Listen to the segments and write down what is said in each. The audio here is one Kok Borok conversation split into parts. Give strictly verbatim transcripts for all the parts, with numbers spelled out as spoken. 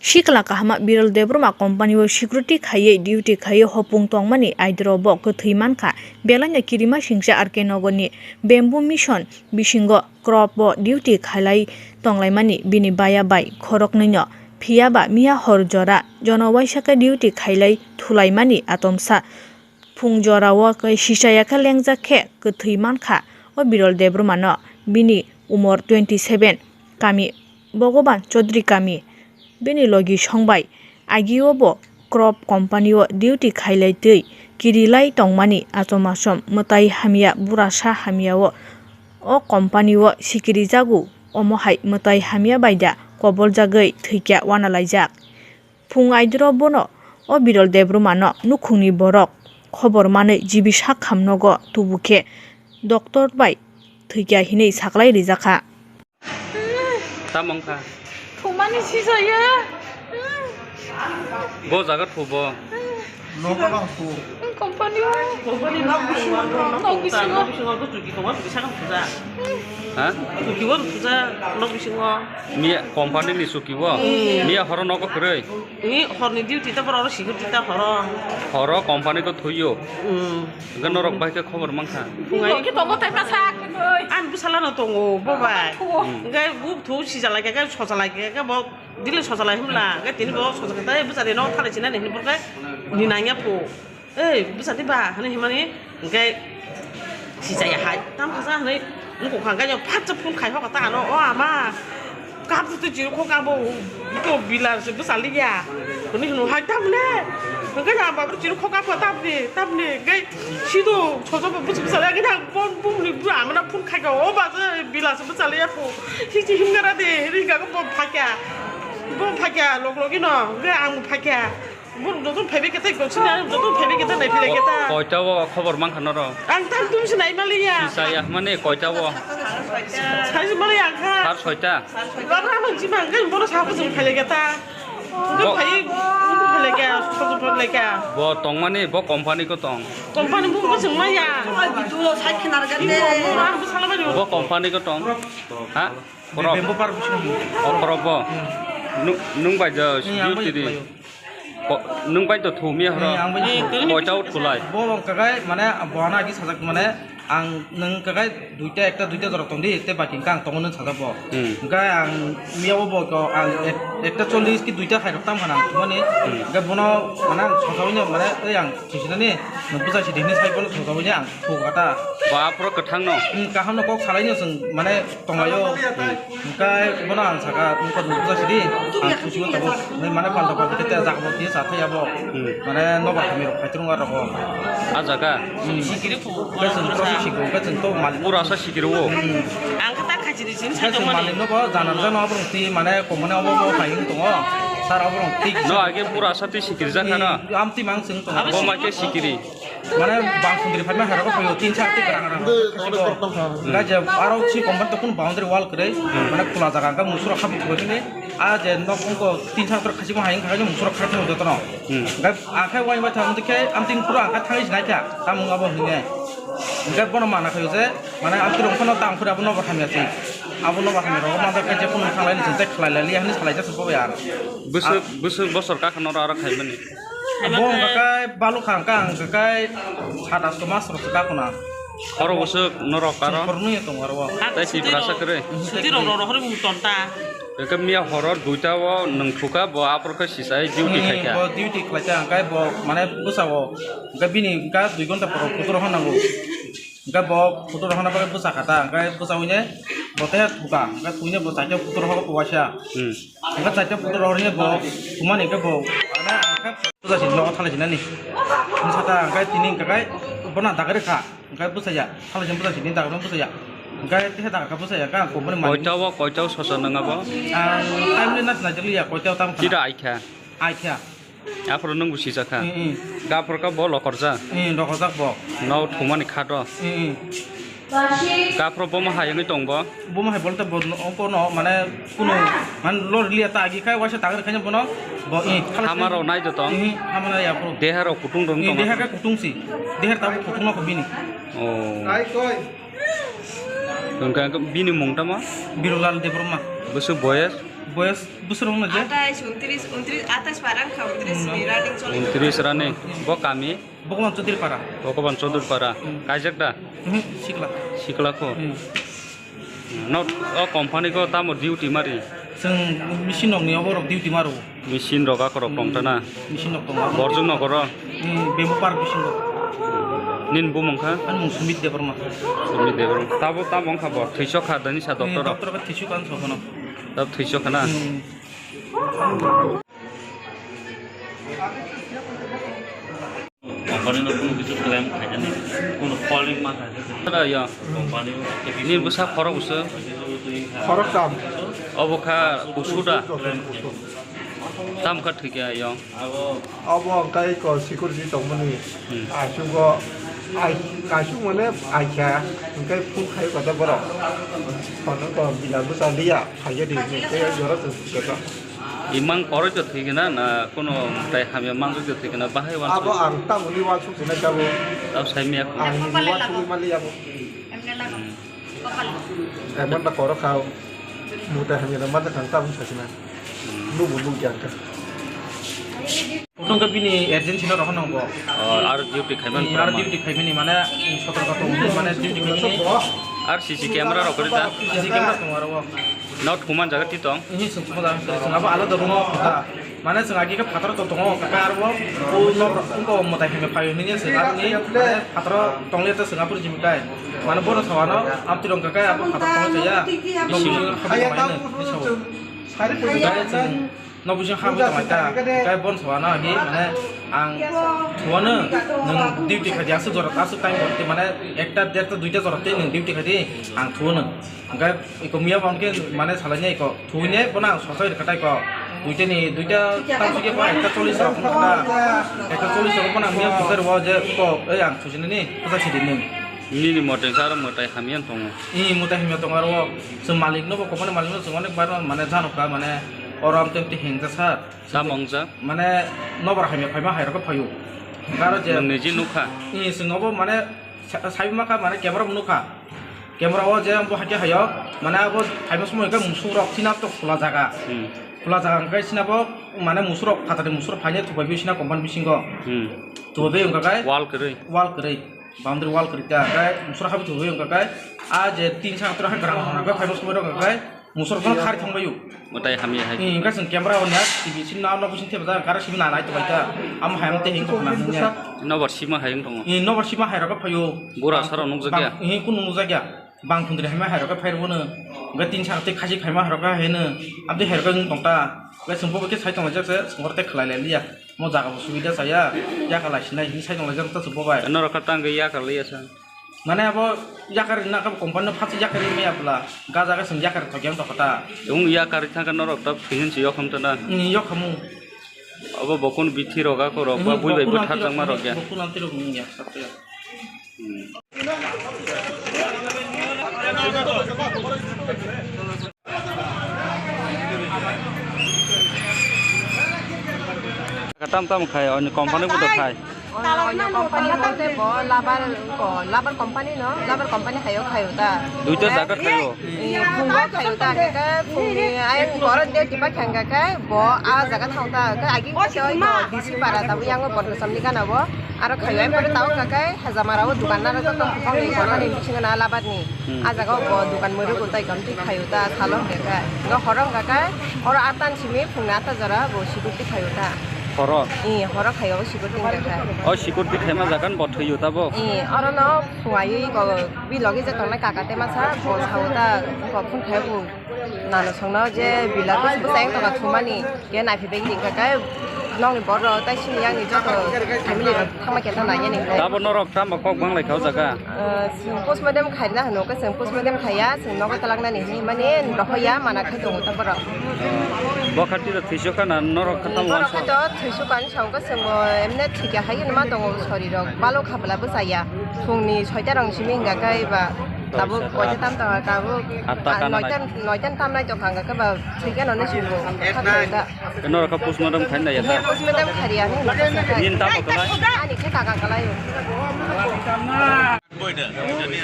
Sikla kahama Birol Debbarma company o security khaiwi duty khaiwi hopung tongmani aidro bo kwthwi mankha. Belaino Kirimasingcha R K Nogorni Bamboo Mission bisingo crop o duty khailai tonglaimani bini baya bai khoroknwino, phiyaba miya hor jora jono waisa khe duty khailai thulaimani atomsa. Phung jorao khe sisaya khe lengjak khe kwthwi mankha o Birol Debbarmano. Bini umor twenty seven, kami Bhogoban Chaudhary kami. Bini logi songbai agio bo crop company o duty khailai twi kirilai tongmani achomasom mwtai hamya burasa hamya o, o company o sikirijago. Omo hai mwtai hamya bai da koboljagwi thwikya wanalaijak. Phung aidro bono o Birol Debbarmano nukhungni borok khobor manwi G B sak kham nogo tubu khe doctor bai thwikya hinwi saklai rijakha. Tamo wngkha? Thumani sijaya. Bo jaga thubo. Nogo nang thu. Company o. Company nok bisingo. Nok bisingo. Nok bisingo, bo chuki tongma, chuki sakang thuja. Ha? Chuki o thuja, nok bisingo. Miya company ni chuki o? Hmm. Miya horo nogo kwrwi? Ni horni duty ta, borok oro security ta horo. Horo company ko thuio. Hmm. Hwnkhe norok bai khe khobor mankha? Phungai. Ang bwsala no tongo, bo bai. Hmm. Hwnkhe bo thu sijalaikha, khe sochalaikha, khe bo dili sochalai hwnla. Hwnkhe tini bo sochakha, tai bwsari no thalai sinani hwnwi bo khe ni nangya phu. Ei, bwsadi ba, hwnwi himani, hwnkhe sijaya hai, tam kasa hwnwi, wngkha hwnkhe, phatsa phone khai hokha ta ano, "O ama, kap twi chiruk kho kabo, to bilar se bwsaliya," hwnwi hwnwi hai, tamni, hwnkhe, "Ama, babru chiruk kho kabo, tamni, tamni," hwnkhe, sido, sojo bo bwsa bwsaliya, hwnkhe, ang phone, phone ni bwsa amana phone khai kha, "O ba, je bilar se bwsaliya kho, hichi himgara de," hwnwi hwnkhe, bo phakya, bo phakya, log logino, hwnkhe, ang phakya. Borok joto phaibai khe tei gosini, ang joto phaibai khe tei naiphilai khe ta. Koita o khobor mankha norok? Ang tam tum se naimaliya. Sisa ya mane koita o? Sai se maliya ang kha. Sar soita? Babra mang si mang, ang bono sa ko jong phailai khe ta. Bo- Bo phai, bo phailai khe, sojo phailai khe. Bo tongmani, bo company ko tong? Company bo ko jong maya. Video sai khinar gande. Bo, bo, bo, bo, bo sala mani. Bo company ko tong? Ha? Korok. Bamboo park bisingo. O korok bo. Hmm. Nung, nung bai jo, hmm, ang bai duty di. Khlaio. Ko-, nung bai to thumia horo. Hmm, ang bai to. Koita o thulai? Bo wng kakai, mane, bo ano agi sajak, mane, ang nung kakai duita, ekta, duita jorok tong di, te baki hwnkha ang tongo nung sajak bo. Hmm. Hwnkhe ang miya o bo ko, ang ek-, ekta chollish ki duita khairok tam khana ang thumani. Hmm. Hwnkhe bono, mane, ang sojawi no, mane, tei ang chisinani, nung bwsa sidi hinwi sai bono sojawi ni ang thukha ta. Bo aphuru kwthang no? Hmm, kaham no kok salai no chwng, mane, tonglaio. Hwnkhe bono ang saka, "Nokha nukha sidi, ang khusi o tabuk." Hinwi mane palta palta khe jaga bo tiya sa thai abo. Hmm. Mane nobar hamya rok phai thwng aro. Ah jaga? Hmm. Hwnkhe chwng to sikiro, hwnkhe chwng to malik. Pura sa sikiro o? Hmm. Ang khe ta khachi di sini. Hwnkhe chwng malik no bo jana rwjak no abo rong twi mane company obo bo phai wng tongo. Sir abo rong twi. No age pura sa twi sikirjak kha no? Hmm, amtwi mang chwng tongo. Bo ma khe sikiri? Mane bang sundri phaima hai rogo phaio tin char tei kwrang kwrang. Hwnkhe je aro si company to kunu boundary wall kwrwi, mane khula jaga hwnkhe musuk rok habwi thwbai phini. A je nok wngkha tin char tor khachimo hai wngkha khe musuk rok kharwi thangwi jotono. Hmm. Hwnkhe akhe uaini bai thang khe amtwi phuru ang khe thangwi sinai kha, tamung abo hinwi. Hwnkhe bono mana khaio je mane amtwi rok phano tang phuru abo nobar hamya se. Abo nobar hamya rogo manjak khe je kunu thanglai ni chwng tei khlai lai liya hinwi salai jak se bo bai ar. Bwswk, bwswk bosor kakha noro aro khaimani? Bo hwnkha khe balu kha, hwnkha ang hwnkha khe sat asto mas rok se kakuna. Oro bwswk norok aro? Chwng phornwi tongo aro o. Tei Tiprasa kwrwi? Suti rok rok rohorwi mung tonta. Hwnkhe miya horo duita o nwng thukha, bo aphuru khe sisai duty khaikha. Hmm, bo duty khlaikha, hwnkhe bo mane bwsa o, hwnkhe bini hwnkha dui ghonta poro kutur rohor nango. Hwnkhe bo kutur rohorna bagwi bwsa kha ta, hwnkhe bwsa hwnwi bo tei thukha, hwnkhe thwine bo chaita kutur rohor waisa. Hmm. Hwnkhe chaita puto rok rinai bo, thumani hwnkhe bo, ano hwnkhe puja sini nogo thalai sinani. Bwsa ta hwnkhe tini hwnkhe bono dagari kha, hwnkhe bwsaya, thalai sini bwsa sini dagari bwsaya. Hwnkhe tisa daga kha bwsaya, hwnkhe ang company malik. Koita o, koita o sosa nang abo? Ang time le nas nai liya, koita o tam khana. Chida ai kha? Ai kha. Aphuru nwng bo sijak kha? Mm, mm. Gaphuru kha bo lokorjak? Mm, lokorjak bo. Nok thumani kha do? Mm, mm. Gaphuru bomo hai wngwi tong bo? Bomo hai bolte bo no, oko no, mane, kunu, mane, lor liya ta agi khai, waisa ta agi khai bono, bo, eh, khala. Hama rok nai do tong? Eh, hama nai aphuru. Deha rok kutung rok. Eh, tong deha aphuru? Khe kutung si. Deha ta kutung no bini. Oh. Hwnkhe bini mung tamo? Birolal Debbarma. Bwswk boyes? Boyos bwswrwng no je? Atais, untris, untris, atais para wngkha, untris ni running choli. Untris running. Bo kami? Bhagwan Chaudhary para. Bhagwan Chaudhary para. Hmm. Kaijak da? Mhm, sikla. Sikla ko? Hmm. No, o company ko tamo duty mari? Chwng machine rok ni oborok duty maro. Machine rok akorok tong tana? Hmm, machine rok tongo. Borjwng nokoro? Hmm, Bamboo Park bisingo. Nin bumung kha? Ani mung Sumit Debbarma. Sumit Debbarma. Tabo tamo wngkha bo? Thwiso kha dani sa doctor rok? Hmm, doctor rok thwiso kha ang sokono. Tab thwiso khana? Hmm. Company no kunu kichu claim khaijani, kunu calling ma khaijani. Ada ya. Company ni bwsa khorok bwsa. Khorok tam. Obo kha kusu da. Tam kha thwikya ya. Abo hwnkhe ko security tongmani. Hmm. Asugo ai, asuk mane aikha hwnkhe phuk khai kota borok. Kono ko bila bwsa liya khaijadi hwnkhe jora se kota. Imang koroi to thwigwna na kono tai hamya manjak to thwigwna bahai wan. Abo ang tamoni wansuk sinai kabo. Tab sai miya ko. Ang ni wansuk mali abo. Emon da korok kha. Mutai hamya da mata kang tabun sasina. Nubu nuk yang ka. Photo ke bini urgency no rohon nangbo. Oh, ar duty khaiman. Ar duty khaimani mane sotor ka tong mane duty khaimani. Ar C C camera rok kori da. C C camera tong aro. Not human jaga ti tong. Ini sung sung da. Sung abo ala da room o khuda. Mane sung agi ka phataro to tongo ka kar bo. O nok rok ko motai khe phayo ni se. Ar ni mane phataro tong le to sung apur jim kai. Mane bono sawano amtirong ka kai abo phataro tong le ya. Nok sung khabu mai ne. Ni sawo. Sari ko. Nok bising ha bo tongmai ta, kai bon sawano hi mane ang thuano nwng duty khaidi aswk jora aswk time borok mane ekta derta duita jora tei nwng duty khaidi ang thuano. Hwnkhe iko miya bo hwnkhe mane salainai iko thuinai bono ang sochai rwkha tai iko duita ni duita tamsukhe bo ekta chollish rok wngkha ekta chollish rok bono ang miya bo sochai rwo je iko ei ang thusinani bwsa sidi nwng. Nini mote wngkha aro mwtai hamya tongo. Ih mwtai hamya tongo aro. Chwng malik no bo, company malik no chwng onek bar mane jano kha mane oro amtwi amtwi hengja sir. Tamo wngjak? Mane nobar hamya phaima hairok khe phaio. Aro je nwng niji nukha? Ih, chwng obo mane sa-, saima kha mane camera bo nukha. Camera o je bo hakhe haio mane abo phaima somoi khe musuk rok china to khula jaga. Hmm. Khula jaga hwnkhe china bo mane musuk rok phatani musuk rok phaina thupai bi china company bisingo. Hmm. Thupai wngkha khe wall kwrwi. Wall kwrwi. Boundary wall kwrwi ta, hwnkhe musuk habi thubui wngkha khe, a je tin sak tora khe gram hwnka khe phaima somoi rok hwnkha khe musuk phano khari thangbaio. Mwtai hamya hai. Hmm, hwnkhe chwng camera on ya, T V sin na, no bisin thepajak, hwnkhe aro simi na nai tongbai ta. Amo hai amo tei hing tongna hwnya. Nobar sima hai wng tongo. Hmm, nobar sima hai rok phaio. Bura saro nukjak ya? Hmm, kunu nukjak ya. Bang phundri hai ma hai rok phai rwno. Hwnkhe tin sak tei khasi khaima hai rok haino. Abdi hai rok wng tong ta. Hwnkhe chwng bo khe sai tonglaijak se, chwng oro tei khlai lai liya. Mo jaga bo subida chaya, yakar lai sinai hinwi sai tonglaijak ta se bo bai. Norok kha tang khe yakar liya sa. Mane abo yakar na ka company no phatsi yakar maya bwla. Ga jaga sing yakar thok yang tokota. Wng yakar thang khe norok ta phihin si yokham ta na. Ni yokhamu. Abo bo kun bithi roga ko rok ba bui bai bo thar jang ma rok ya. Bo kun anti rok nung ya. Tam tam khai, oni company bo khai. Onyo company bolte bo labar ko, labar company no, labar company khayo khayo ta. Duita jaga khayo. Phungo khayo ta, khe phungni ayang borok de tipa khangka khe bo a jaga thang ta, khe aging khe D C para ta yang borok samni gana bo. Aro khayo, em, pore tao hwnkha khe, hajamara o dukan naro joto hokong ni, hokong ni bisingo na labar ni. Hmm. A jaga o bo dukan mwrwk o tai kamtwi khayo ta, salo hwnkha khe. Hwnkha horo hwnkha khe, horo ata ni simi phungni ata jora bo security khayo ta. Horo? Ee, horo khayo o security hwnkha khe. O security khaima jaga ni bo thwiyo ta bo? Ee, oro no phungai ko bilogi je tongnai kaka te masa bo sao ta, ko phone khayo bo. Nano songno je bila bwsai wng tongkha thumani, khe naiphi bai wngkha khe nokni borok tei sini yang ni joto family rok thangma khe thang nai yani. Tabo norok tamo kok bang lai kha o jaga? Eh, chwng postmortem khaina hwno khe chwng postmortem khaiya, chwng nogo talak nani hinwi mani rohoya mana khai tongo ta borok. Bo kha twi thwiso kha na norok kha tamo borok wansuk? Kha to thwiso kani song khe chwng bo emne thikya hai ma tongo sori rok balo kha bwla bwsaya. Phungni soita rok simi hingka khe ba tabuk koita tam tongo, tabuk atta kana noita, noita tam nai tongkha hingka khe ba thwikhe noni simi bo kha thwkha. Norok kha postmortem khaina ya ta? Postmortem khariya ni. Nini tamo kwlai? Ani khe kaka kwlai o.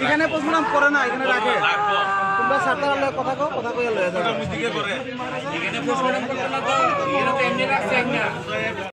এখানে পোস্টমর্টম করে না, এখানে রাখে। তোমরা সাতটা হলে কথা কও, কথা কইয়া লয়ে যাও।